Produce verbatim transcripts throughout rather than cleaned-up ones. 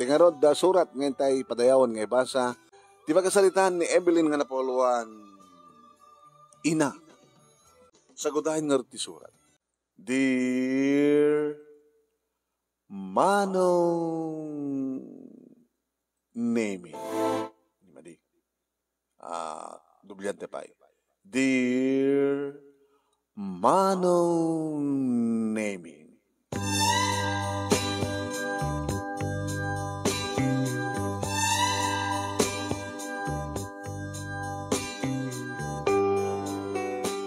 Ngarud, da surat nga intay padayawan nga ibasa, ti pakasaritaan ni Evelyn nga napauluan, Ina. Sagudayen ngarud ti surat. Dear Manong Nemi. Madi. Ah, dubliante pay. Dear Manong Nemi.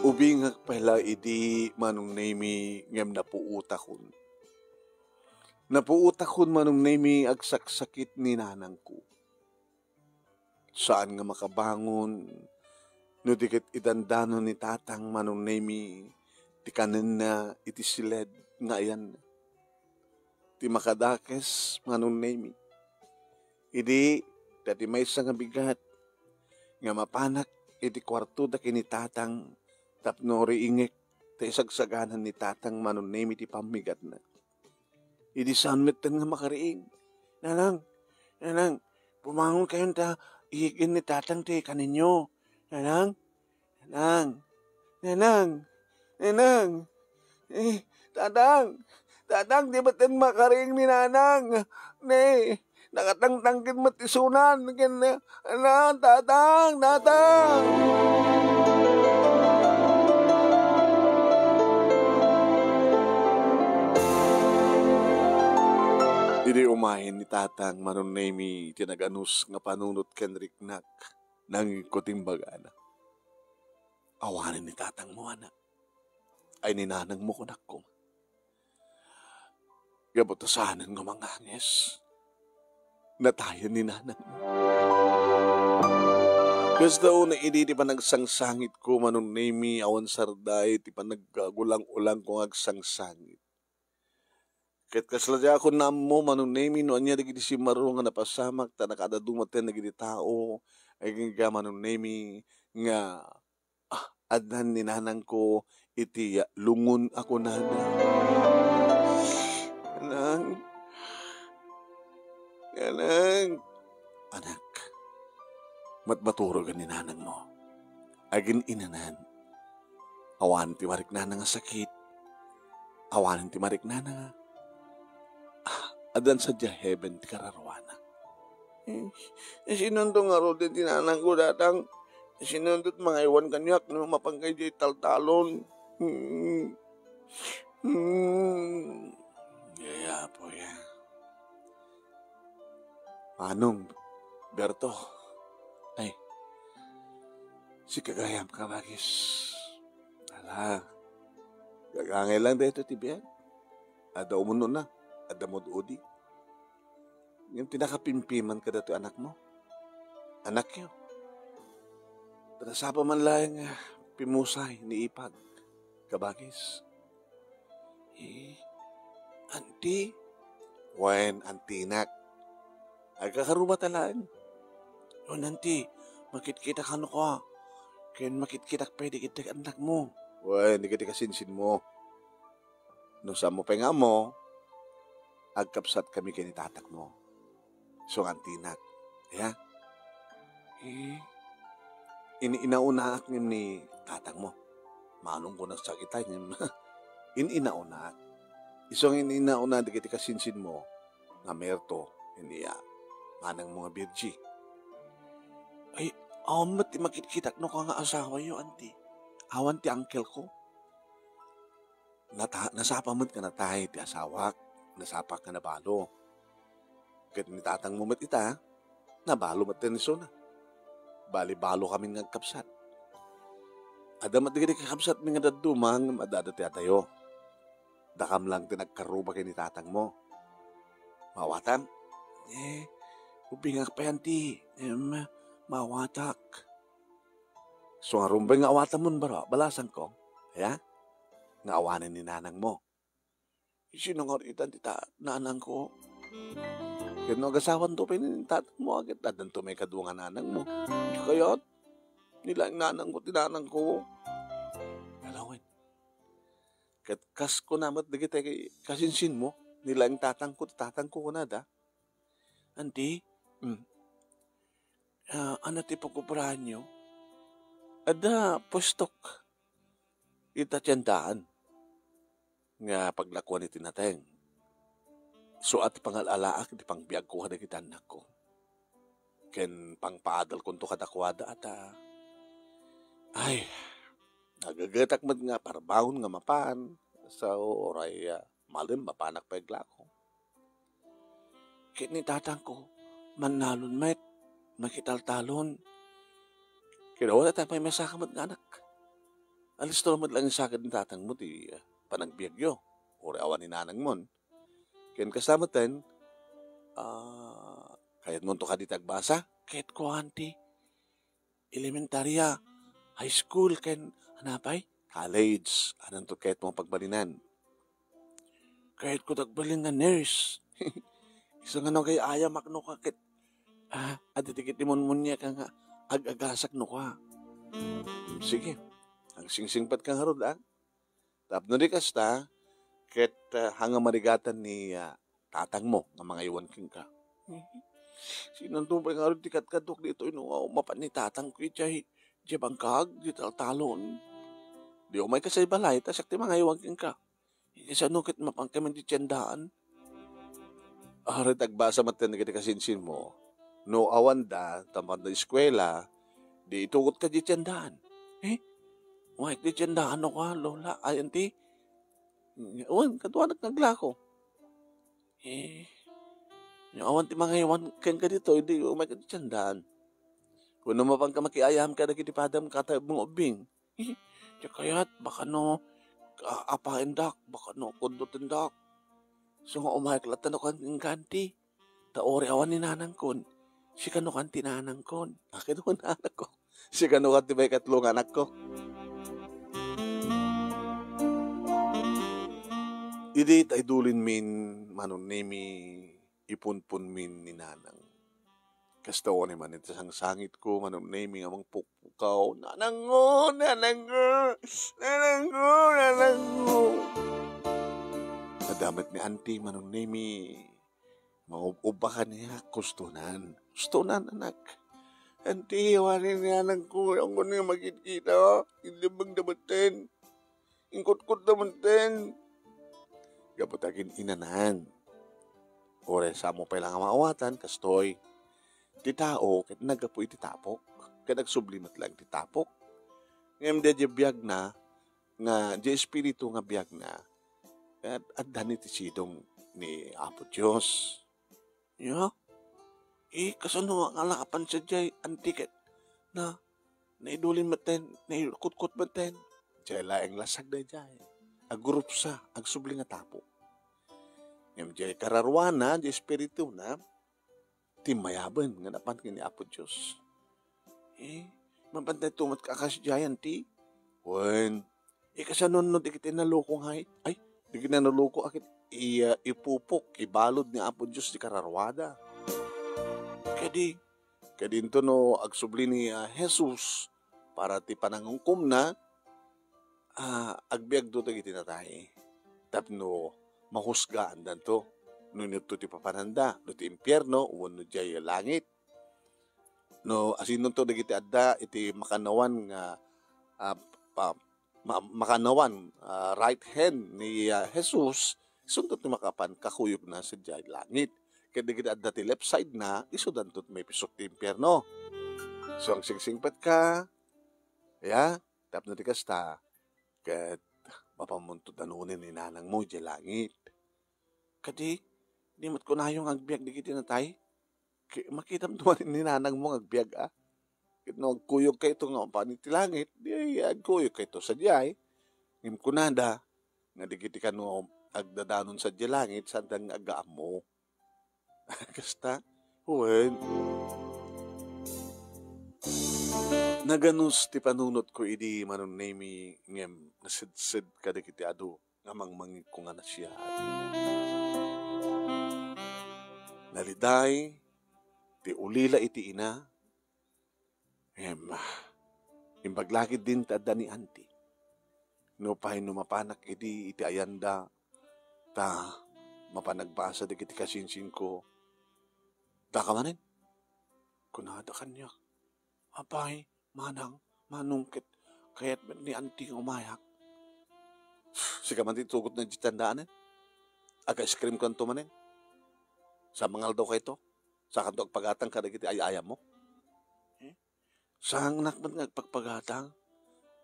Ubingak pay la idi, Manong Nemi, ngem napuotakon. Napuotakon, Manong Nemi, agsaksakit ni nanangko. Saan nga makabangon no di ket idandano ni Tatang, Manong Nemi, ti kanenna iti siled nga ayanna. Ti makadakes, Manong Nemi, idi daydi maysa nga bigat nga mapanak iti kuartoda ken ni Tatang tapno riingek ta isagsaganan ni Tatang, Manong Nemi, ti pammigatna. Idi saan metten nga makariing. Nanang, nanang, bumangon kayon ta iigen ni Tatang ti kaninyo. Nanang, nanang, nanang, nanang. Eh, Tatang, Tatang, di metten makariing ni Nanang. Ne, nakatangtangkit met isunan. Ken, Ana, Tatang, Tatang! Idi umayen ni Tatang, Manong Nemi, ti naganus nga panunot ken riknak, nangngegko ti imbagana. Awanen ni Tatangmo, anak. Ay, ni Nanangmo, kunakko. Gapu ta saanen nga manganges. Natayen ni Nanang. Kasta unay idi ti panagsangsangitko, Manong Nemi, awan sarday ti panagkagulang-ulangko nga agsangsangit. Ket kasla diakon naammo, Manong Nemi, no ania dagiti simmarro nga napasamak ta nakaadadu metten dagiti tao, agingga, Manong Nemi, nga Ah, addan ni nanangko iti lungon a kunana, "Nanang, nanang." Anak, matmaturogen ni nanangmo. Agin-inanan. Awan ti mariknana nga sakit. Awanen ti mariknana nga Ah, addan sadiay heaven ti kararuana. Eh, sinonto ngarud ti nanangko, Tatang? Sinonto ti mangaywan kaniak no mapanka idiay taltalon? Hmm. Hmm. Yaya, Apo, ya. Manong, Berto. Ay, sika gayam, kabagis. Ala, gagangay lang daytoy ti biag. Adda umunona, adda mud-udi. Ngem ti nakapimpiman kadatoy anakmo, anakyo. Nasapa man laeng nga pimusay ni ipag, kabagis. Eh, anti? Wen, antinak. Agkakarubata laeng. Wen, anti, makitkita kano ka. Ken makitkitak pay dagiti annakmo. Wen, dagiti kasinsinmo. No saanmo pay nga ammo, agkabsat kami ken ni tatakmo. Isu nga antinak. Aya? Eh, ini-inaunaak ngem ni tatakmo. Manong ko nagsakit ay ngem ini-inaunaak. Isu nga ini-inauna dagiti kasinsinmo nga Merto, ken ni nanangmo nga Virgie. Ay, awan met ti makitkitak no ka nga asawayo, anti. Awan ti uncle ko. Nata-, nasapa met nga natay ti asawak, nasapak nga nabalo. Ket ni tatangmo met ita, nabalo met ti isuna. Bali, balo kami nga agkabsat. Adda met dagiti kakabsatmi nga dadduma ngem adda ti adayo. Dakam lang ti nagkarruba ken ni tatangmo. Maawatam? Eh, ubingak pay anti, em, maawatak. So, ngarud pay nga awatamon, baro, balasangko. Aya? Nga awanen ni nanangmo. Sino nga ita ti ta-, nanangko? Ket no agasawanto pay ni tatangmo, ket addanto may kadua nga nanangmo. Kayat, ni laeng nanangko ti nanangko. Alawen. Ket kas kuna met dagiti kasinsinmo, ni laeng tatangko ti tatangko kunada. Anti, mm, ah, ania ti pagobraanyo? Adda puestok ita tiendaan nga paglakuan iti nateng. Isu a ti pangal-alaak iti pangbiagko kadagiti annakko ken pangpaadalkonto kadakuada a ta, ay, nagagetak met nga parbangon nga mapan, sa uray, ah, malem mapanak pay aglako. Ket ni tatangko, mannalon met, makitaltalon. Ket awan a ti pay masaka met nga anak. Alisto met laeng isakit ni tatangmo ti, ah, panagbiagyo. Uray awan ni nanangmon. Ken kasta metten, ah, kayatmonto kadi ti agbasa? Kayatko, anti. Elementaria, high school, ken, ania pay? College. Ananto kayatmo a pagbalinan? Kayatko ti agbalin nga nurse. Isu nga no agay-ayamak no ka ket, ah, adda dagiti munmuniak nga ag-agasak no ka. Hmm, sige. Agsingsingpetka ngarud, ah. Tapno di kasta, ket, ah, haan nga marigatan ni, ah, tatangmo nga mangaywan kenka. Mhm. Sinanto pay ngarud ti kadkadok ditoy no, ah, mapan ni tatangko idiay, idiay bangkag, di taltalon. Di umayka sa balay, ta siak ti mangaywan kenka. Kasano ket mapanka man ti tiendaan? Aray, agbasa metten dagiti kasinsinmo. No awanda, ta manda eskuela, di itugotka di tiendaan. Eh? Umayka di tiendaan no ka, Lola, ay, anti? Wen, kaduanak nga aglako. Eh, no awan ti mangaywan kenka ditoy, di umayka ti tiendaan. Wenno mapanka makiayam kadagiti padam, katayabmo nga ubbing. Eh, ti kayat, baka no, a-, apaendak, baka no, kundotendak. So nga umayka latta no kan-, kanti. Ta uray awan ni nanangkon, sikano kan ti nanangkon? Akin no nanangko? Sikano kan ti maikatlo nga anakko? Idi ta idulinmin, Manong Nemi, ipunpunmin ni nanang. Kasta unay man iti sangsangitko, Manong Nemi, nga mangpukpukaw. Nanangko, nanangko, nanangko, nanangko. Adda met ni Auntie, Manong Nemi. Mangub-ubba kaniak, hustonan. Hustonan, anak. Anti, awanen ni anakko, anggo nga makitkita, inlemmengda metten. Inkutkotta metten. Gapu ta agin-inanan. Uray samo pay la nga maawatan, kastoy. Ti tao, ket naggapu iti tapok. Ket agsubli met laeng ti tapok. Ngem daydiay biagna, nga, di espiritu nga biagna, ket adda ni ti sidong ni Apo Dios. Ya? Eh, kasano nga alapan sadiay, anti ket na, naidulin metten, naikutkot metten. Diay laeng lasag daydiay. Agrupsa, agsubli nga tapok. Ngem diay kararuana, di espirituna, timmayaben nga napan ken ni Apo Dios. Eh, mapantay tumet ka kas diay, anti? Wen, eh, kasano no dagiti naloko nga, ay, dagiti naloko a ket iya, ipupok, ibalud ni Apo Dios ti kararuada. Kadi, kadi inton no agsubli ni, ah, Jesus para ti panangumkomna, ah, agbiagto dagiti natay. Tapno mahusgaandanto. No inutto ti papananda, no ti impierno, wenno diay langit. No, asinonto dagiti adda iti makannawan nga, ah, pa-, ma-, makannawan, ah, right hand ni, ah, Jesus, isunto ti makapan kakuyogna sadiay langit. Ket dagiti adda ti left side na, isudanto ti maipisok ti impierno. So, agsingsingpetka, ya, tapno ti kasta, ket mapamunto danoni ni nanangmo idiay langit. Kadi, di met kunayo nga agbiag dagiti natay? Ki-, makitam tumanin ni nanangmo nga agbiag, a? Ket no agkuyogkayto nga mapan iti langit, di agkuyogkayto sadiay. Ngem kunada nga dagiti kano agdadanon sadiay langit, saanda nga agaammo. Kasta? Wen. Naganus ti panunotko idi, Manong Nemi, ngem nasedsed kadagiti adu nga mangmangikko nga nasiat. Naliday ti ulila iti ina, ngem imbag la ketdin ti adda ni Auntie. Nupay no mapanak idi iti ayanda, ta mapan agbasa dagiti kasinsinko, Baka manen, kunada kaniak, "Apay, manang, manong ket kayat met ni anti nga umayak?" Sika man ti tugot na di tandaanen. Aga-ice cream kanto manen. Sa mangaldaw kayto, sakanto agpagatang kadagiti ay-ayammo. Eh? Saannak met nga agpagpagatang?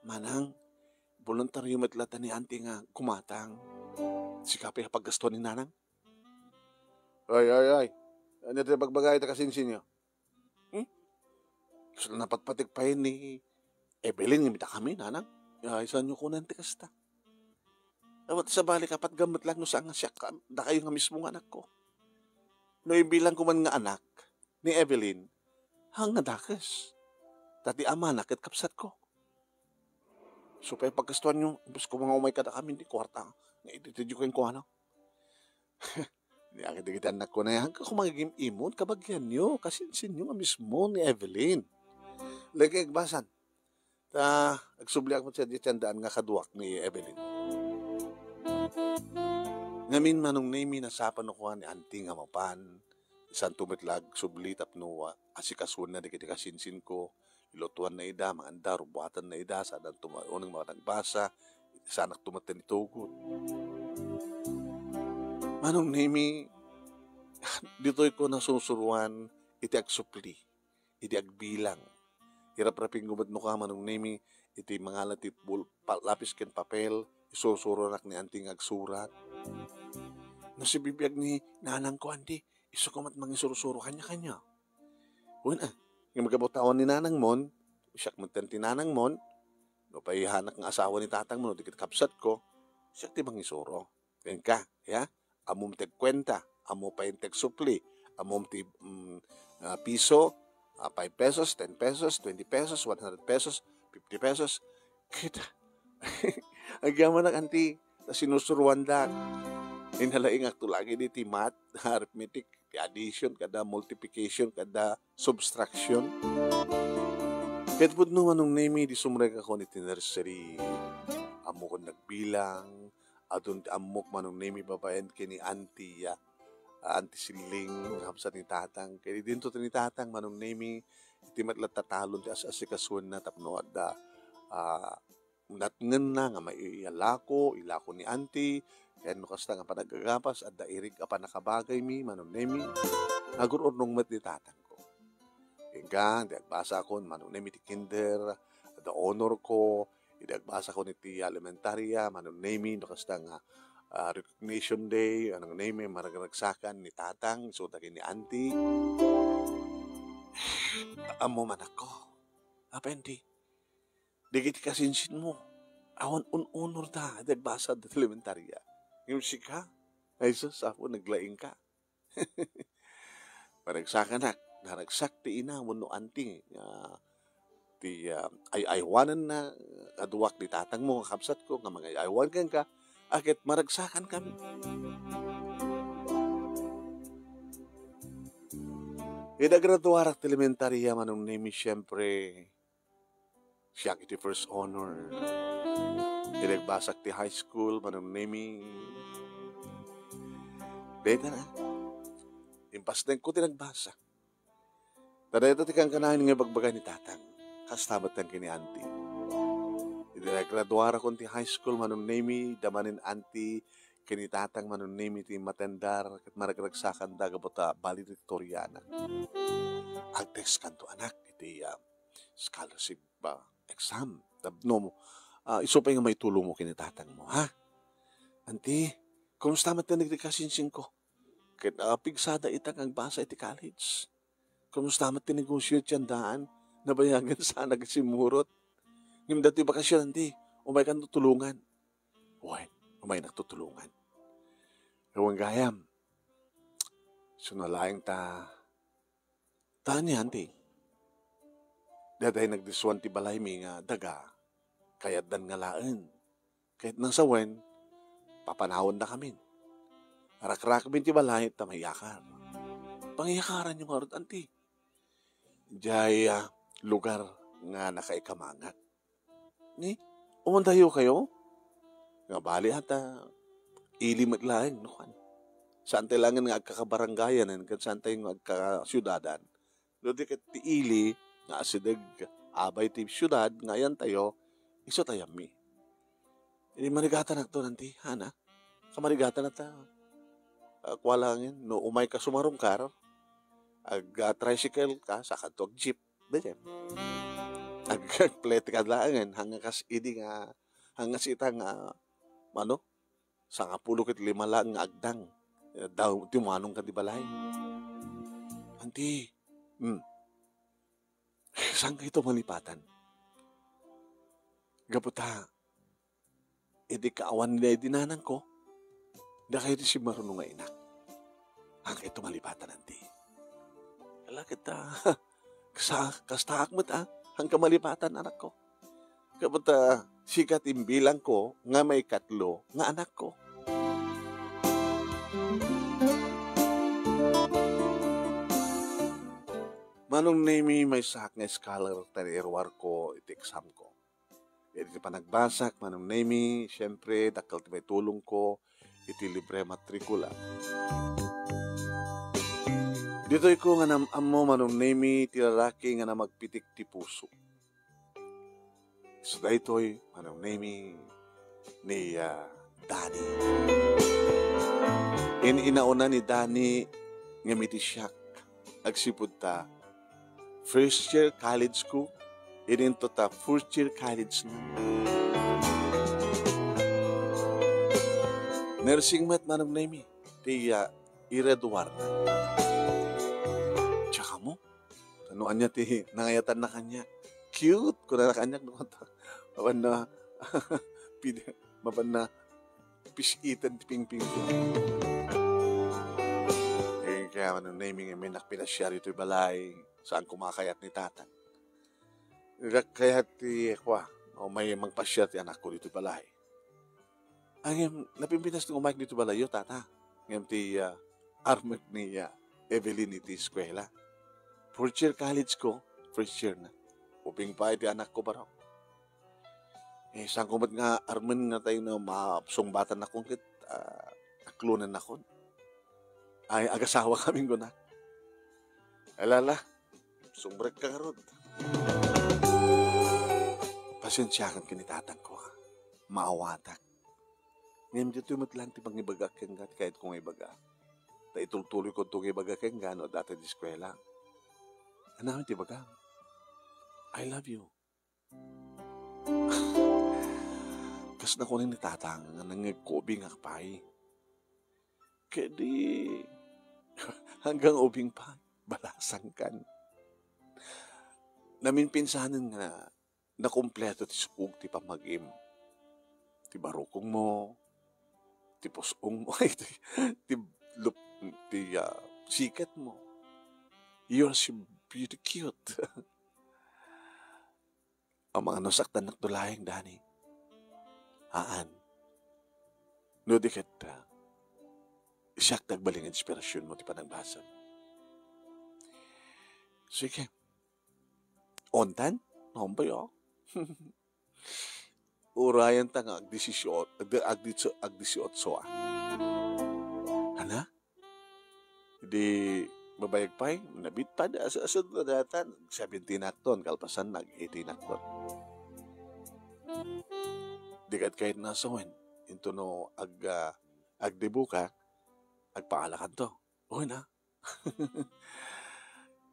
Manang, boluntario met latta ni anti nga gumatang. Sika pay a paggastuan ni nanang? Ay, ay, ay. Ania ti bagbaga ita kasinsinyo? Hmm? Kasla napatpatik pay ni Evelyn nga ita kami, nanang. Ay, saanyo kunan ti kasta? Awan ti sabali, kapatgam met lang no saan nga siak ka, dakayo nga mismo nga anakko. No ibilangko man nga anak ni Evelyn, haan nga dakes. Ta ti amana ket kabsatko. Isu pay paggastuanyo, imbes ko nga umay kadakami ti kuarta nga ititidyo kenkuana. Nia ket dagiti annakko, nayaanka koma nga agim-imon, kabagianyo, kasinsinyo nga mismo ni Evelyn. Lagi agbasan. Ta agsubliak met sadiay ti andaan nga kaduak ni Evelyn. Ngamin, Manong Nemy, nasapan no kua ni anti nga mapan. Santo met la agsubli tapno, ah, asikasuenna dagiti kasinsinko. Ilutuanna ida, manganda, rubuatanna ida, saananto ma-, uneg managbasa, saanakto met ti nitugot. Manong Nemy, ditoyko nasusuroan iti agsupli, iti agbilang. Iraprapingko met no kua, Manong Nemy, iti mangala ti bul-, pa-, lapis ken papel, isursuronak ni anti nga agsurat. No sibibiag ni nanangko, anti, isuko met mangisursuro kaniak. Wen, ah, ngem gapu ta awan ni nanangmon, siak met ti nanangmon, no pay haanak nga asawa ni tatangmo, no di ket kabsatko, siak ti mangisuro. Kenka, ya? Ammom ti agkuenta, ammom pay ti agsupli, ammom ti, mm, ah, piso, ah, five pesos, ten pesos, twenty pesos, one hundred pesos, fifty pesos. Ket, agyamanak, anti, ta sinusuroandak. Inalaingakto lagi diti math, arithmetic, ti addition, kada multiplication, kada subtraction. Ket pudno, Manong Nemy, idi sumrekakon iti nursery, ammokon nagbilang, adun ti ammok, Manong Nemy, babaen ken ni Auntie, ah, Auntie Siling, kabsat ni Tatang. Ket idinto ti ni Tatang, Manong Nemy, iti met latta talon ti as-asikasuenna tapno adda, ah, natngenna nga maialako, ilako ni Auntie, ken no kasta nga panagagapas, adda irik a pannakabagaymi, Manong Nemy. Nagur-urnong met ni Tatangko. Inka, di agbasakon, Manong Nemy, ti kinder, adda honor ko, idi agbasakon iti elementarya, Manong Nemy, no kasta nga, ah, recognition day, Manong Nemy, maragragsakan ni Tatang, isu dagiti ni Auntie. Ammo, anakko. Apay, anti, dagiti kasinsinmo, awan un-unorda, idi agbasa iti elementarya. Ngem sika, ay sus, Apo, naglaingka. Maragsakanak, naragsak ti ina wenno anti, ah, ti, ah, ay-aywanenna, kaduak ni tatangmo nga kabsatko nga mangay-aywan kenka, a ket maragsakankami. Idi agraduarak ti elementarya, Manong Nemy, siempre, siak iti first honor. Idi agbasak ti high school, Manong Nemy, dayta na. Impasnekko ti nagbasa. Ta dayta ti kankanayon nga ibagbaga ni Tatang. Kasta met ken ni Auntie. Idi nagraduarakon ti high school, Manong Nemy, da manen Auntie ken ni Tatang, Manong Nemy, ti matendar ket maragragsakanda gapu ta valedictoriana. Agtekskanto, anak, iti, ah, scholarship, ah, exam. Tapno, ah, isu pay nga maitulongmo ken ni tatangmo, ha? Auntie, kumusta met ti nagdikasinsinko? Ket, ah, pigsada ita nga agbasa iti college. Kumusta met ti negosio ti andaan? Nabayagen sana nga simmurot. Ngem datoy bakasion, Auntie, umaykan tutulongan. Wen, umaynak tutulongan. Awan gayam. Isu na laeng ta, ta ania, Auntie? Daydiay nagdisuan ti balaymi nga daga, kayatdan nga laeng. Ket nang sawen, papanawendakamin. Rakrakmin ti balay ta maiyakar. Pangiyakaranyo ngarud, Auntie. Diay, ah, lugar nga nakaikamangan. Ni, umandayo kayo? Nga bali ata, ili met laeng, no kan. Saantayo laengen nga agkakabarangayan, ken saantayo nga agkasiudadan. No di ket ti ili nga asideg abay ti siudad nga ayantayo, isu ti ayammi. Idi marigatanakto, Auntie, Hana. Kamarigatanakto, ah, kua laengen, no umayka sumarungkar, ag, ah, tricycle ka, saka to ag jeep. Dayta. Ag, agplete ka laengen, hanggang kas idi nga, hanggang sita nga, ano, sangapulo ket lima laeng nga agdang. Eh, daw, timuanong ka di balay. Auntie, hmm, saan kayo malipatan? Gapu ta, idi kaawan ni dinanangko, dakayo ti simmaruno nga inak. Saan kayo malipatan, Auntie? Ala, ket, ah, kasta-, kastaak met, ah, saan ka malipatan, anakko. Gapu ta, sika ti imbilangko nga maikatlo nga anakko. Manong Nemi, maysaak nga scholar ta nairuarko iti examko. Iti panagbasak, Manong Nemi, siempre, dakkel ti maitulongko iti libre matrikula. Ditoy ko nga nam-ammo, Manong Nemi, ti lalaki nga namagpitik ti puso. So, daytoy, Manong Nemi, ni, ah, Danny. In-inauna ni Danny nga miti siak, agsipud ta first year college ko, ininto ta first year college na. Nursing met, Manong Nemi, ti, ah, Ira Duarte. Tsaka mo, no ania ti nangayatanna kaniak? Cute, kunana kaniak, no? Mapan na, pid-, mapan na, pis-iten ti pingping ko. Eh, kaya, Manong Nemi, nga may nakpinasiar ito'y balay, saan ko makayat ni tatang. Kayat ti, kwa, o may mangpasiar ti anakko dito'y balay. Ngem, napimpinas ti umayko dito'y balayyo, tata. Ngem ti, ah, armek ni, ah, Evelyn iti eskuela. Fourth year college ko, first year na. Ubing pay ti anakko, barok. Eh, saan ko met nga armen nga tayo na mapsungbatannakon ket, ah, aklonennakon. Ay, agasawa kami, kuna. Alala, sumrekka ngarud. Pasensiakan ken ni tatangko, ha. Maawatak. Ngem ditoy met laeng ti pangibagak kenka ti kayatko nga ibaga. Ta itultuloyko ti nga ibaga kenka no adda ti eskuela. Ania ti ibaga? I love you. Kas nakunak ni tatang nga nangngegko ubingak pay. Ket di, hanggang ubing pay, balasangkan. Naminpinsanen nga nakumpleto ti sukog ti pammagim. Ti barukongmo, ti pus-ongmo, ay, ti, ti lup-, ti, ah, siketmo. You're so beauty cute. Amangan no saktannakto laeng, Danny. Haan. No di ket, ah, siak ti agbalin nga inspirasionmo ti panagbasam. Sige. Ontan? Ombay, oh. Urayenta nga agdisisyot-, agdi-, agditso-, agdisiotso, ah. Ana? Di mabayag pay, nabit pay, as-, asad na datan, seventeen akton, kalpasan, nag-eighteen akton. Di ket kayat na sawen, into no ag-, ah, agdibuka, agpaalakanto. Uy na.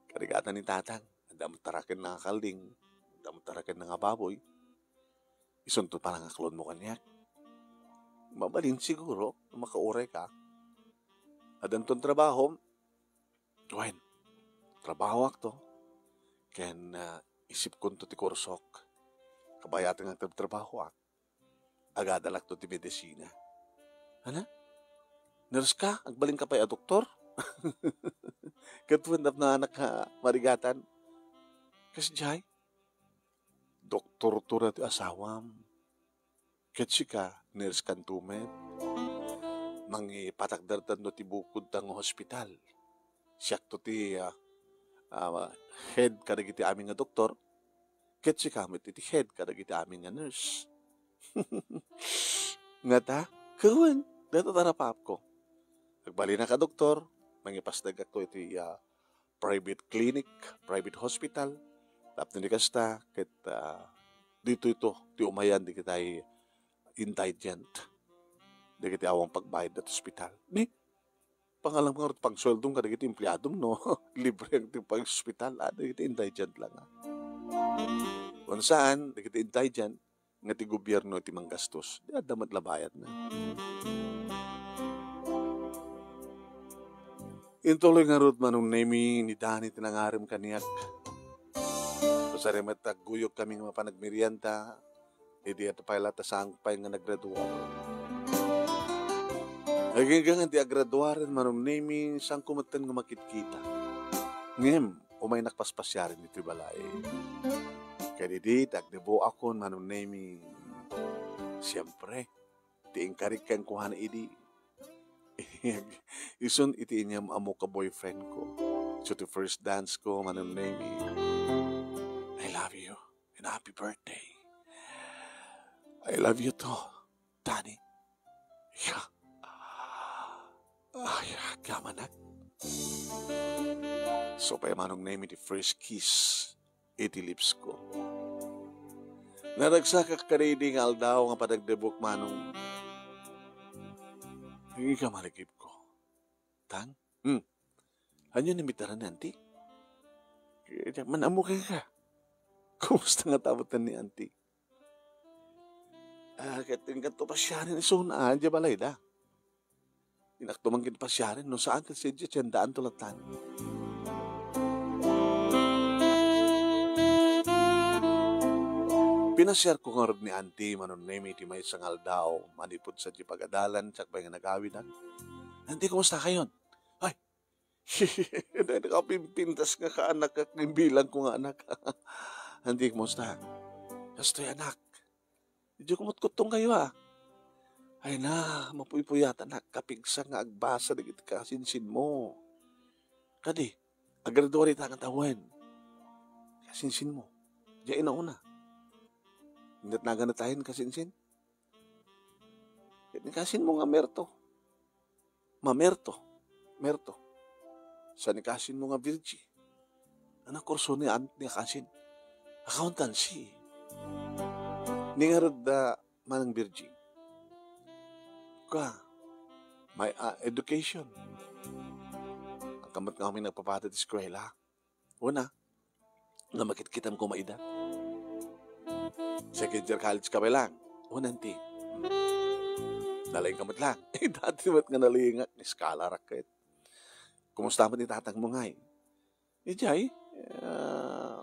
Karigatan ni tatang, adda met taraken nga kalding, adda met taraken nga baboy. Isunto panangaklonmo kaniak. Mabalin siguro, makauray ka. Addanton trabaho, wen, trabahoakto. Ken, ah, isipkonto ti kursok. Kabayatan nga agtrabahoak. Agadalakto ti medisina. Ana? Nurse ka? Agbalin ka pay a doktor? Ket wen, napnaanak nga marigatan. Kasdiay? Doktorto daytoy asawam. Ket sika, nurse kanto met. Mangipatakdertanto ti bukodta nga hospital. Siakto ti, ah, ah, head kadagiti amin nga doktor. Ket sika met iti head kadagiti amin nga nurse. Ngata, kawen, dayta ti arapaapko. Agbalinak a doktor, mangipasdagakto iti, ah, private clinic, private hospital. Tapno di kasta, ket, ah, ditoy to ti umayan dagiti indigent, dagiti awan pagbayad iti ospital. Ni, pangalam nga pangsueldom kadagiti empleadom, no? Libre ti pag-ospital, ah, dagiti indigent lang, ah. Kung saan, dagiti indigent, nga ti gobierno ti manggastos. Di adda met la bayadna. Intuloy ngarud, Manong Nemi, ni Danny ti nangarem kaniak. Kasari met agguyogkami nga mapan agmerienda, idi ita pay la ta saan pay nga naggraduar. Aginggangan ti aggraduaren, Manong Nemi, saanko metten nga makitkita. Ngem, umaynak paspasiaren iti balay. Ket idi ti agdeboakon, Manong Nemi, siempre, ti inkarik kenkuana idi, isun iti inyam-amok a boyfriend ko. So, ti first dance ko, Manong Nemi, "I love you and happy birthday." "I love you too, Danny." Ya. Ay, agamanak. So, pay, Manong Nemi, ti first kiss iti lips ko. Naragsakak kadaydi nga aldaw nga panagdebok, Manong. Ika malikip ko. Tang? Hmm. Ania ni mitara ni Auntie? Kaya man, ammo ka. Kumusta nga tabutan ni Auntie? Ah, ket inkanto pasiaren isuna, ah, dia balayda. Inakto man ket pasiaren, no saan ket sadiay ti siandaanto latta. Pinasiarko ngarud ni Auntie, Manong Nemi, iti maysa nga aldaw, manipud sadiay pagadalan, sakbay nga nagawidak. "Auntie, kumusta kayon?" Ay, nakapimpintas nga kaanak, ket bilang ko nga anak. "Auntie, kumusta?" "Kastoy, anak." Idiay kumutkuttong kayo, ah. Ay na, mapuypuyatan a kapigsa nga agbasa dagiti kasinsinmo. Kadi, agraduar ita nga tawen. Kasinsinmo. Diay nauna. Inatnagan na tayo ni kasinsin. Ket ni kasinmo nga Merto. Mamerto. Merto. Sa ni kasinmo nga Virgie. Ano kurso ni an-, ni kasin? Accountancy. Ni ngarud da Manang Virgie. Ka, may, ah, education. Ang kamot nga kami nagpapatid eskwela. Una, na makitkitam ko maida. Second year college ka pa lang. Una, Auntie. Nalaing ka met lang. Eh, dati met nga nalingak, ni scholar ak ket. Kumusta met ni tatang mo ngay? Idiay, ah,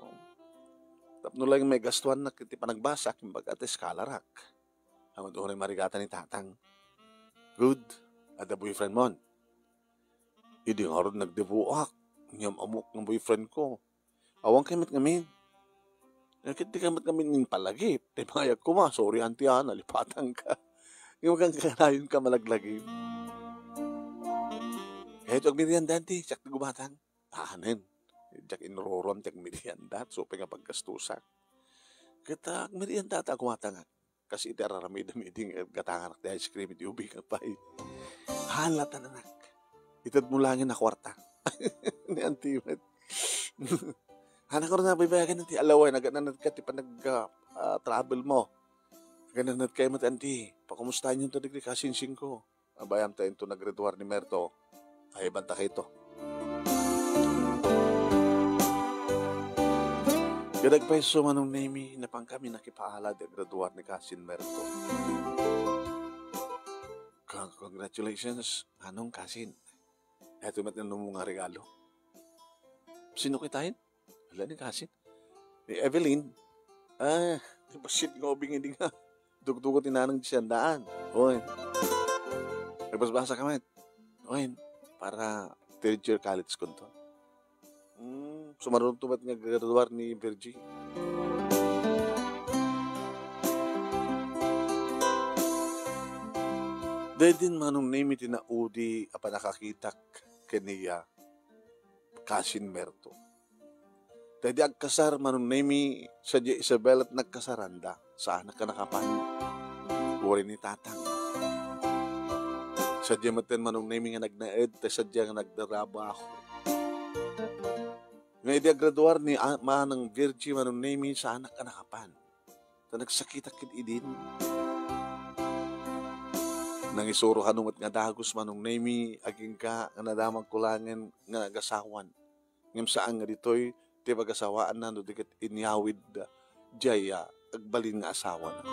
tapno lang may gastuan na iti panagbasa, kimbaga ti scholar ak. Amat unay marigatan ni tatang. Good, adda boyfriend mon. Idi ngarud nagdebuak, ngem ammok nga boyfriend ko. Awan kay met ngamin. Ket di ka met ngamin impalagip. Ti mayag ko ma, sorry, Auntie, ah, nalipatan ka. Ngem kan kanayon ka malaglagip. Kaya ito agmerienda, Auntie, siak ti gumatang. Anen, diak inruruam ti agmerienda, supay nga paggastusak. Ket, ah, agmerienda ta gumatang. Kas iti ar-aramidem idi nga gatanganak ti ice cream iti ubing pay. Haan latan, anak. Itedmo laeng a kuarta. Ni Auntie met. Haan, a kuarta, baybayagan ti alaway, nagananad ka ti panag, ah, ah, travel mo. Nagananad kayo met, Auntie. Pakumustaanyo dagiti kasinsin ko. Abayam ta inton naggraduar ni Merto, ay banta kayto. Kadagpayso, Manong Nemi, napan kami nakipaala ti aggraduar ni kasin Merto. Con-, congratulations, Manong, kasin. Eto met nga numo nga regalo. Sino kitaen? Hala ni kasin. Ni Evelyn. Ah, ti bassit nga ubing idi nga dugdugo ti nanang ti siandaan. Oy. Nagbasbasa ka met. Oy, para third year college kunto. Hmm, sumaruno met nga graduar ni Virgie. Daydi, Manong Nemi, ti naudi a panakakitak ken ni, ah, kasin Merto. Daydi agkasar, Manong Nemi, sadiay Isabela ti nagkasaranda. Saanak a nakapan. Uray ni tatang. Sadiay metten, Manong Nemi, nga nagnaed, ta sadiay nga nagtrabaho. Nga idi agraduar ni a-, Manang Virgie, Manong Nemi, saanak a nakapan. Ta nagsakitak ket idin. Nangisuro kano met nga dagus, Manong Nemi, agingga nga nadamagko laengen nga agasawan. Ngem saan nga ditoy ti pagasawaanna no di ket inyawid diay, ah, agbalin nga asawana.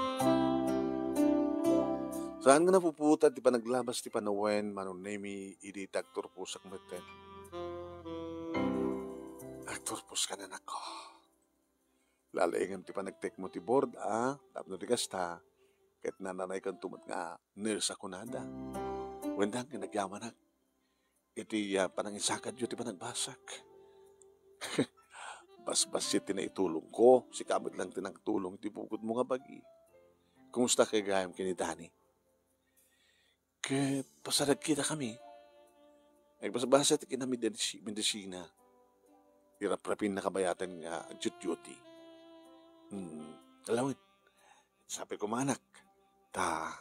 Saan nga napuputa ti panaglabas ti panawen, Manong Nemi, idi ti agturposak metten. Agturposka, anakko. Lalaingem ti panagtekmo ti board, a? Tapno di kasta, ket nananaykanto met nga nurse a kunada. Wen, dangan nagyamanak iti, ah, panangisakadyo ti panagbasak. Basbassit ti naitulongko, sika met lang ti nagtulong iti bukotmo nga bagi. Kumusta kay gayam ken ni Dani? Ket pasaragkitakami. Nagbasbasa ti kinamedisi-, medisina. Iraprapin nakabayatan nga agduty-duty. Hmm, alawen. Sapay ko, anak, ta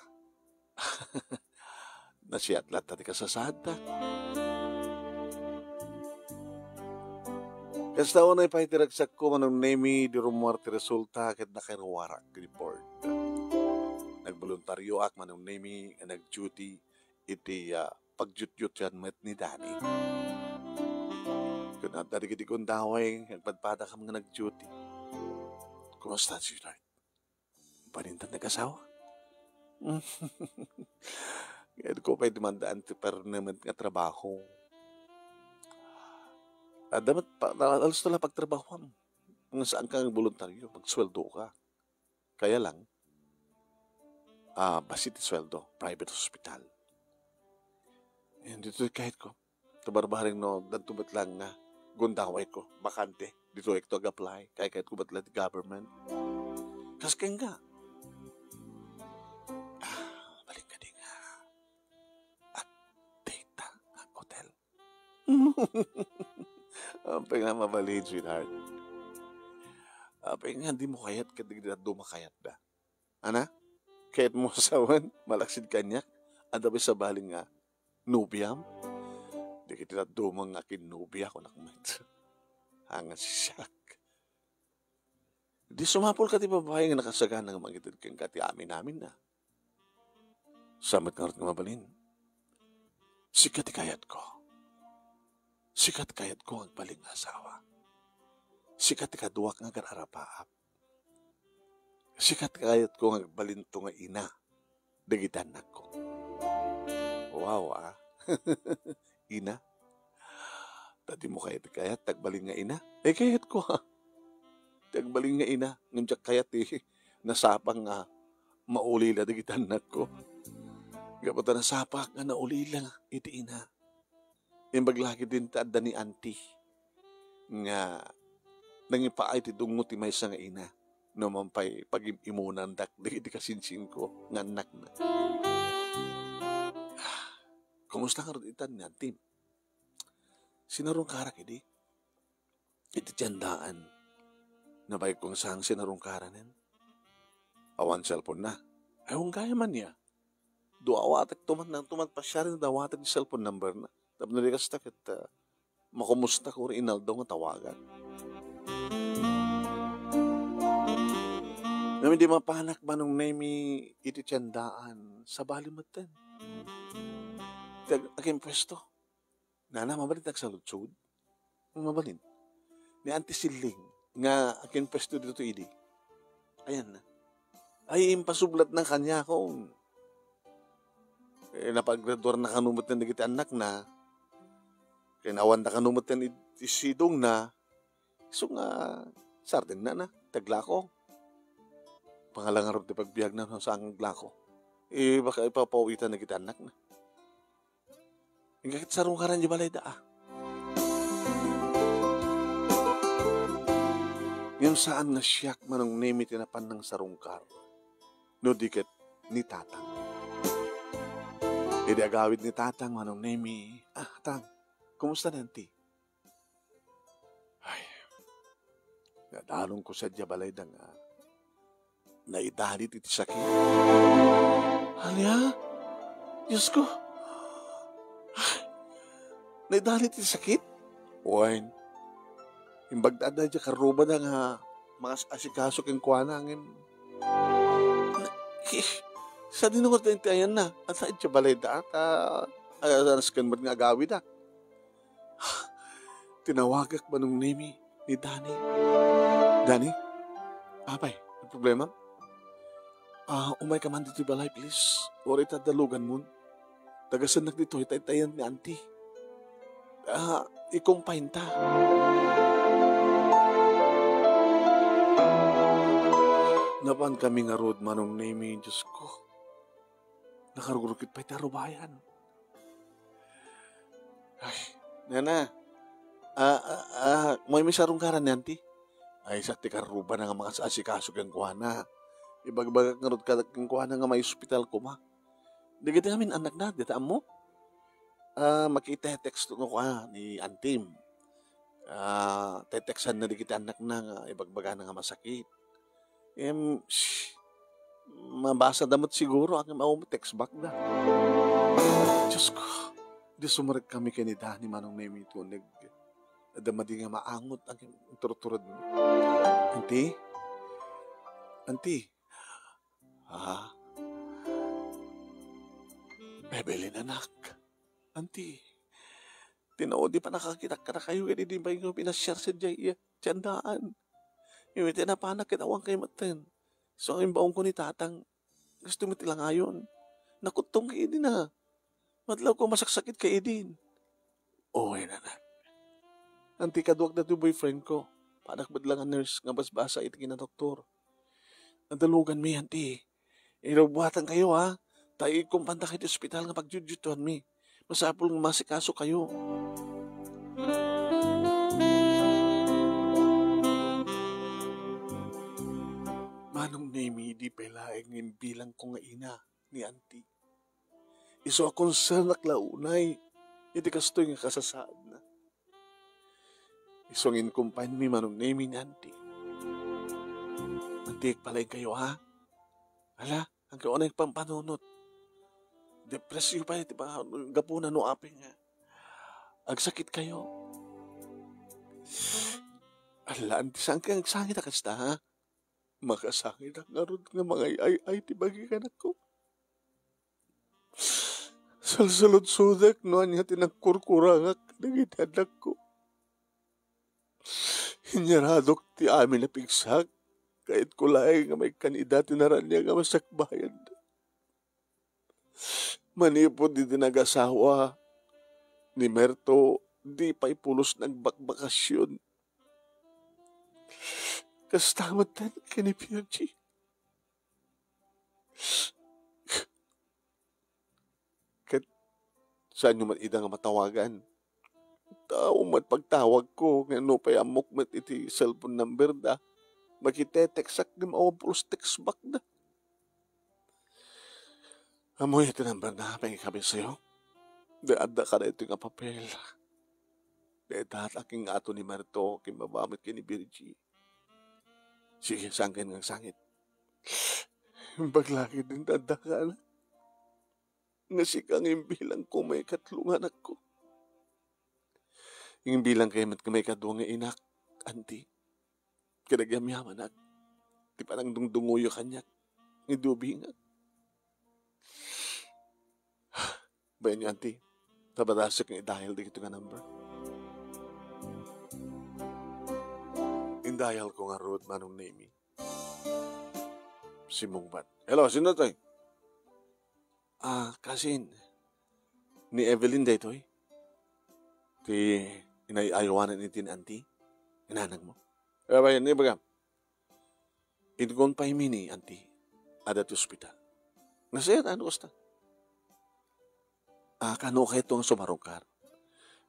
nasiat latta ti kasasaadta. Kasta unay pay ti ragsakko, Manong Nemi, idi rummuar ti resulta ket nakaruarak ti board. Nagboluntarioak, Manong Nemi, nga nagduty iti, ah, pagduty-dutyan met ni Dani. Kun adda dagiti gundaway, agpadpadakam nga nagduty. Kumusta, sweetheart? Balinta nag-asawa? Kayatko pay ti mandaan ti permanent nga trabaho. Adda met pa, alusto la pagtrabahoam. Nga saan ka nga voluntaryo, magsweldo ka. Kaya lang, ah, bassit ti sweldo, private hospital. Yan, ditoy kayatko. Ta barbareng no, addanto met lang nga gundawayko, bakante. Ditoy kayatko ag-apply, kayatko met lang ti government. Kas kenka. Ah, balik ka di nga. At data nga hotel. Apay nga mabalin, sweetheart. Apay nga di mo kayat ket di dadduma kayatda. Ana? Kayatmo sawen, malaksid kaniak? Adda pay sabali nga nobiam? Dagiti dadduma nga akin-nobia, kunak met. Angan siak. Di sumapul ka ti babai nga nakasagana nga mangited kenka ti amin-aminna. Sa met ngarud nga mabalin, sika ti kayatko. Sika ti kayatko nga agbalin nga asawa. Sika ti kaduak nga agar-arapaap. Sika ti kayatko nga agbalinto nga ina dagiti annakko. Wow, ah. Ina. Ta dimo kayat, kayat ti agbalin nga ina? Ay, kayatko, ha. Ti agbalin nga ina, ngem diak kayat ti nasapa nga maulila dagiti annakko. Gapu ta nasapa nga naulila iti ina. Imbag la ketdin ta adda ni auntie nga nangipaay ti dungngo ti maysa nga ina no man pay pagim-imunandak dagiti kasinsinko nga annakna. Kumusta ngarud itan ni auntie? Sinarungkarak idi iti tiendaan. Nabayag kong sang sinarungkaranen. Awan cellphone na. Ay, unggay man niya. Duawatek tuman na, tuman pasyari na dawatek ti cellphone number na. Tapno di kasta ket, ah, makumusta ko rin inaldaw nga tawagan. Ngem di mapanak Manong Nemi iti tiendaan, sabali metten. Ti ag-, agimpuesto. Nana, mabalin ti agsaludsod? Mabalin. Ni Auntie Siling nga agimpuesto dito idi. Ayan na. Ay, impasublat na kanya ko. Eh, napagraduar na kano met dagiti anak na. Kaya nawan na kano met iti sidong na. So nga, sardin na na, taglako. Pangalangaron ti pagbiag na sa ang glako. Eh, baka ipapawitan na kita anak na. Inggakit sarungkaran di balay da, ah. Ngem saan nga siak Manong Nemi ti napan nang sarungkar. No di ket ni Tatang. Idi agawid ni Tatang, Manong Nemi, "Ah, Tang, kumusta na ti?" Ay, nadanonko sadiay balayda nga naidanit iti sakit. Ania? Diosko, Naidali ti sakit? Wen, imbagda adda diay karrubada nga mangas-asikaso kenkuana, ngem, na-, sadino nga ti ayanna? Ata idiay balayda, ta, a-, a-, nasken met nga agawida. Tinawagak, Manong Nemi, ni Dani. Dani? Apay, may problema? Ah, umayka man ditoy balay, please. Uray ta daluganmon. Tagasennak ditoy, taytayan ni Auntie. Ah, i-confine ta. Napankami ngarud, Manong Nemi, Diyos ko. Nakarugrukit pay ti arubayan. Ay, nana. Ah, ah, ah, umaymi sa arungkaran ni Auntie. Ay, sa ti karrubana nga mangas-asikaso kenkuana. Ibagbagak ngarud kada kenkuana nga maiospital koma. Dagiti amin annakna, dita ammo? Ah, makitetext no kua ni Antim. Ah, tetextanna dagiti annakna nga ibagbagana nga masakit. Em, shh, mabasada met siguro, ngem awan met text back da. Diyos ko, di sumrek kami ken ni Dani, Manong Nemi, tuneg. Adda madi nga maangot ang turturod mo. Auntie? Auntie? Ah? Evelyn, anak. Auntie, ti naudi pannakakitak kadakayo ket idi pay nga pinasiar sadiay, eh, ti andaan. Ngem iti napanak ket awan kay metten. So, imbaonko ni Tatang, gusto met ti langayon. Nakuttong kay idi na. Madlawko masaksakit kay idin. Oy, nana. Auntie, kaduak datoy boyfriend ko. Panak met la nga nurse nga basbasa iti kinadoktor. Nadaluganmi, Auntie. Irubuatan kayo, ha? Ta ikumpandak iti ospital nga pagjujutuanmi. Masapul nga masikaso kayo. Manong Nemi, di pay laeng nga imbilang ko nga ina ni Auntie. Isu a konsernak la unay iti kastoy nga kasasaadna. Isu nga inkumpayanmi, Manong Nemi, ni Auntie. Auntie, agpalaing kayo, ha? Ala, agkayo unay pampanunot. Depresyo pay ti pa-, gapuna no apay nga agsakit kayo. Ala, Auntie, saan kayo agsangit a kasta, ha? Makasangitak ngarud nga mangay-ay-ay ti bagi kanakko. Salsaludsodek no ania ti nagkurkurangak dagiti annakko. Inyaradok ti amin a pigsak, kayatko laeng nga maikkan ida ti naraniag a masakbayan. Manipud iti nagasawa ni Merto, di pay pulos nagbakbakasyon. Kasta met ken ni Virgie. Ket saanyo met ida nga matawagan. Tao met pagtawagko, nga no pay ammok met iti cellphone number da, makitetext-ak ngem awan pulos text back da. Ammoyo ti number na, pangikabit sayo. Di adda kadaytoy nga papel. Dayta ti akingato ni Marto, kimmaba met ken ni Virgie. Sige, saan kayo nga agsangit? Imbag la ketdin ti adda ka, anak. Nga sika nga imbilang ko maikatlo nga anakko. Imbilang kayo met nga maikadua nga inak, Auntie. Kadagyamyamanak ti panangdungdungoyo kaniak nga idubingak. Bayan yo, Auntie, ta badasek nga i-dial dagitoy nga number. In-dial ko ngarud, Manong Nemi. Simmungbat. Hello, sino toy? Ah, kasin, ni Evelyn daytoy? Ti inay-ayawanan iti ni Auntie? Inanagmo? Eh, bayan, ibagam. Inkumpaymi ni Auntie, adda ti ospital. Nasayaat, ano kasta? Ah, kaano kayto nga sumarungkar?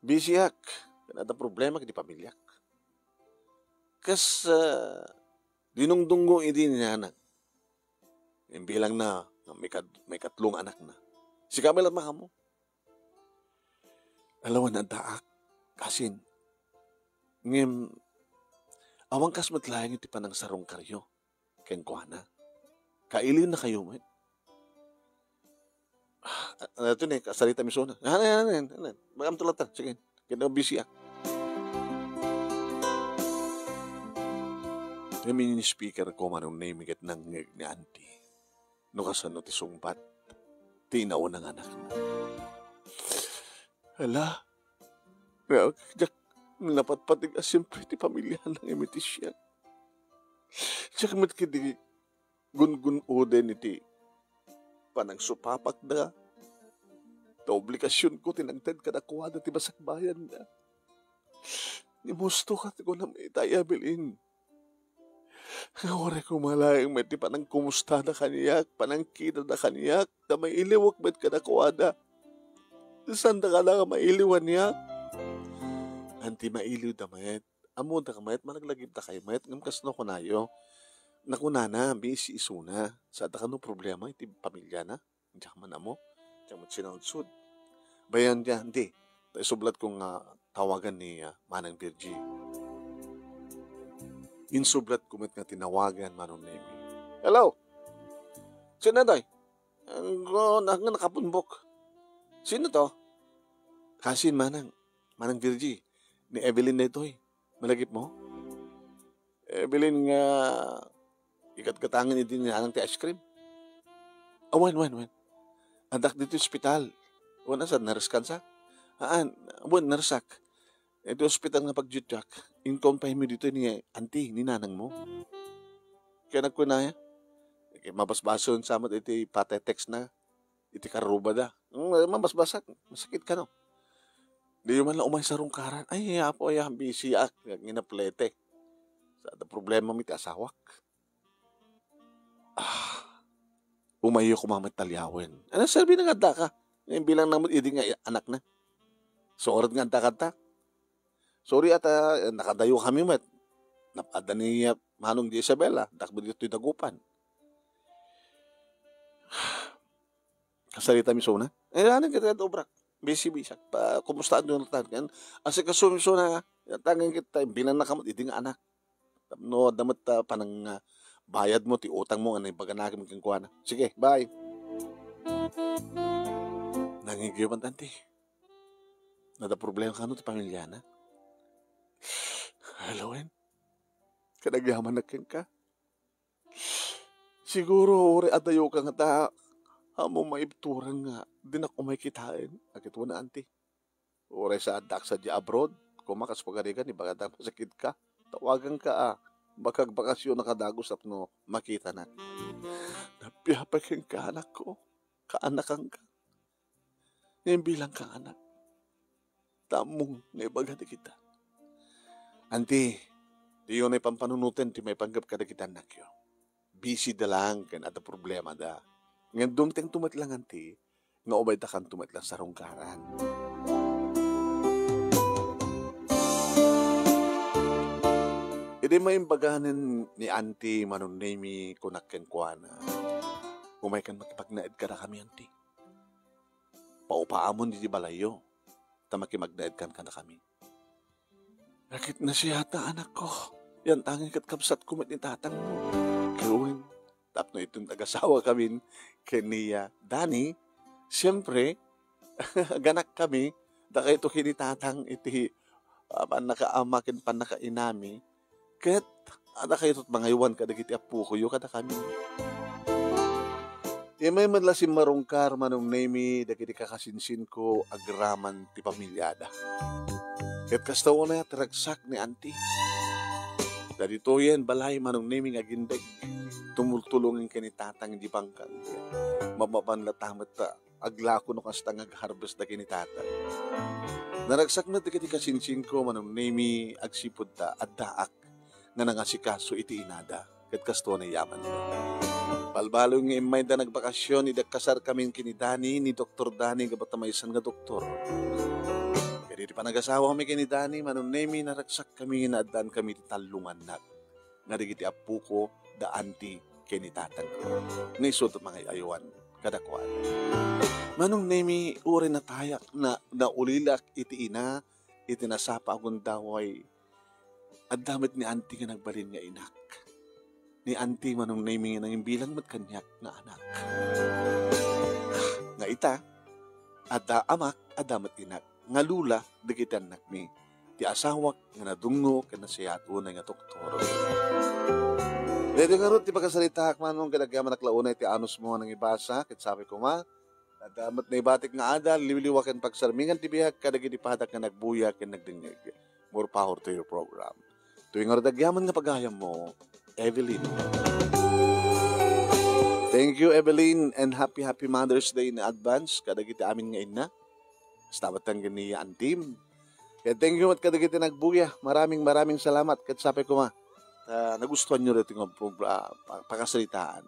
Busyak. Ken adda problema iti pamiliak. Kas, ah, dinungdungngo idi ni nanang. Imbilangna nga maikad-, maikatlo nga anakna. Sika met laeng makaammo. Ala, wen addaak, kasin. Ngem, awan kas met laeng iti panangsarungkaryo kenkuana. Kailiwennakayo met. Ah, ano to ni, kasarita mi suna. Ah, ano, ano, ano, ano? Magam tulatan. Sige. Ket nabisiak. Ngem in-speaker ko, Manong Nemi, ket nangngeg ni Auntie no kasano ti sungbat ti inauna nga anakna. Hala, nga diak napatpateg a siempre ti pamiliana ngem iti siak. Diak met ketdi gungun-oden iti panangsupapakda. Ta obligasionko ti nangted kadakuada ti basakbayanna. Ni Musto ket kunam ita, Evelyn. Nga uray koma laeng met ti panangkumustada kaniak, panangkitada kaniak, ta mailiwek met kadakuada. Saan da kada nga mailiw kaniak? Auntie, mailiwda met. Ammoda met, managlagipda kayo met, ngem kasno kunayo. Nakunana, busy isuna. Saan da kano problema iti pamiliana? Diak man ammo. Diak met sinaudsod. Bayan dia, Auntie. Ta isublat ko nga tawagan ni, ah, Manang Virgie. Insublat ko met nga tinawagan, Manong Nemi. Hello? Sino toy? Ang, oh, na-, nga nakapunbok. Sino to? Kasin, Manang. Manang Virgie. Ni Evelyn daytoy. Malagipmo? Evelyn nga ikatkatangan idi ni nanang ti ice cream. Ah, wen, wen, wen. Addak ditoy ospital. Wen, asa, nurse kansa? Haan, wen, nurse ak. Iti ospital nga pagdiutioak, in-confine mi ditoy ni auntie, ni nanangmo. Kaya nagkunaya, mabasbason sa met iti pate-text na, iti karrubada. Mm, mabasbasak, masakit kano. Diyo man la umay sarungkaran. Ay, Apo, ay, busy ak, nginaplete. Sa problema mi ti asawak. Ah, umayo koma met taliawen. Ano, sabi na nga adda ka? Ngayon bilang naman idi nga anakna. Surat nga adda kanta. Sorry ata, eh, nakadayo kami met. Nap-, adda ni, ah, Manong di Isabela, dakbel ditoy Dagupan. Kasarita mi suna. Eh, ano kita obrak? Busy-busy. Pa, kumusta ang Jonathan? Kan, asikaso mi suna, tangan kita, bilang na kamot, idi nga anak. Tapno adda met, ah, panang, ah, bayad mo, ti utang mo, ano, ibaga na kami kenkuana. Sige, bye. Nangigyo man, tanti. Nada problema kano ti pamilya na? Hello, Wen. Kadagyaman na kenka. Siguro, uri adayo ka nga ta, amo maibturang nga, dinak umay kitaen. Agit wen, anti. Uray sa addak sadiay abroad, koma kas pagarigan, ibagadak masakit ka. Tawagan ka, ah. Bakag bakasyon na kadagus tapno makita na. Napiapay ken ka, anak ko. Kaanakan ka. Ngayon bilang ka, anak. Tamong nga ibaga di kita. Anti, diyo na ipampanunoten ti maipanggap kada kita, anakyo. Busy da lang, ken adda problema da. Ngayon dumteng tumet lang, anti, nga umay da kan tumet lang sarungkaran. Idi maimbaganen ni Auntie Manong Nemi, kunak kenkuana, "Umay kan makipagnaed kadakami, Auntie. Paupaamon iti balayyo, ta makimagnaed kan kadakami." Rakit na siya ta, anak ko. Yan tangin ket kabsat ko met ni tatang mo. Keruen, tapno iton agasawa kamin ken ni, ah, Danny, siyempre, ganak kami, dakayto ken ni tatang iti, ah, pannakaama ken pannakainami, ket adakayto mangaywan kadagiti appokoyo kadakami. Immay met la simmarungkar, Manong Nemi, dagiti kakasinsinko agraman ti pamiliada. Ket kasta unay ti ragsak ni Auntie. Daditoyen balay, Manong Nemi, nga agindeg. Tumultulongen ken ni tatang idi bangkag. Mapapan la ta met ta aglako no kasta nga ag-harvest da ken ni tatang. Naragsak met dagiti kasinsinko, Manong Nemi, agsipud ta addaak nga nangasikaso iti inada, ket kastoy ni yaman. Balbaloy nga immayda nagbakasyon, idi agkasarkamin ken ni Danny, ni Doktor Danny, gapu ta maysa nga doktor. Ket iti panagasawami ken ni Danny, Manong Nemi, naragsakkami nga naaddaankami iti tallongannak nga dagiti appoko, da Auntie ken ni tatangko. Nga isu ti mangay-aywan kadakuada. Manong Nemi, uray natayak, na, naulilak iti ina, iti nasapa a gundaway, adda met ni Auntie nga nagbalin nga inak. Ni Auntie, Manong Nemi, nga nangimbilang met kaniak nga anak. Nga ita, adda amak, adda met inak. nga lula dagiti annakmi, ti asawak nga nadungno ken nasayaat unay nga doktor. Daytoy ngarud ti pakasaritaak, Manong, ket agyamanak la unay ti anusmo nga nangibasa, ket sapay koma, adda met naibatik nga adal, liwliwa ken pagsarmingan ti biag kadagiti padak nga nagbuya ken nagdengngeg. More power to your program. Toy ngarud agyaman nga pagayammo, Evelyn. Thank you, Evelyn, and happy, happy Mother's Day in advance kadagiti amin nga inna. Kasta met ken ni Antim. Ket thank you met kadagiti nagbuya. Maraming, maraming salamat. Ket sapay koma, ah, nagustuhan nyo daytoy nga progra-, pa-, pakasaritaan.